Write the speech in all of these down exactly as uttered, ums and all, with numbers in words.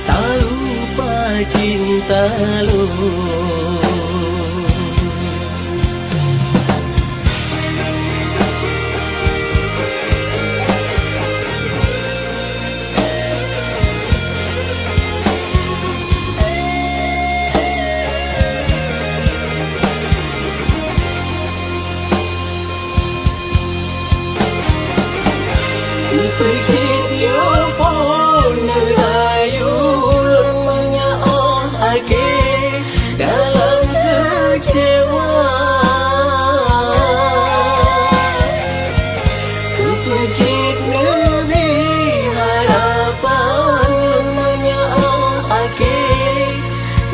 Talupa cinta lôn. Kupeujeuet yoh phôn neurayu lôn meunyoe akhé dalam keucewa. Kupeujeuet neubri harapan lôn meunyoe akhé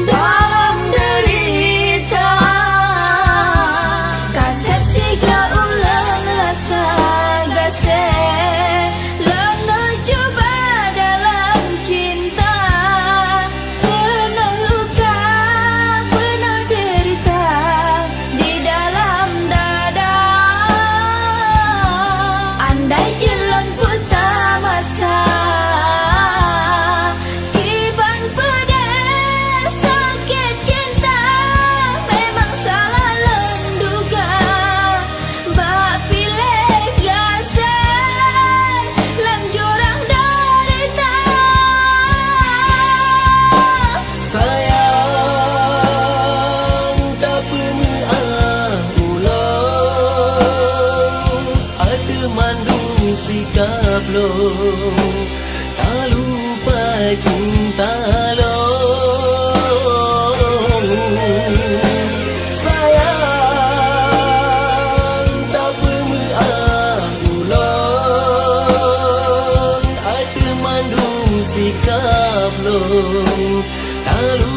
dalam deurita. Kaseb sigoe ulôn rasa gaséh, lôn cuba dalam cinta. Peunoh luka, peunoh deurita di dalam dada. Andai jeuet lôn puta masa, kiban peudeh sakét cinta, memang salah lôn duga. Bak piléh gaséh lam jurang deurita. Sayang, tapeumeu'ah ulôn ateueh mandum sikab lôn. Talupa cinta lôn. Sayang, tapeumeu'ah ulôn ateueh mandum sikab lôn. Talu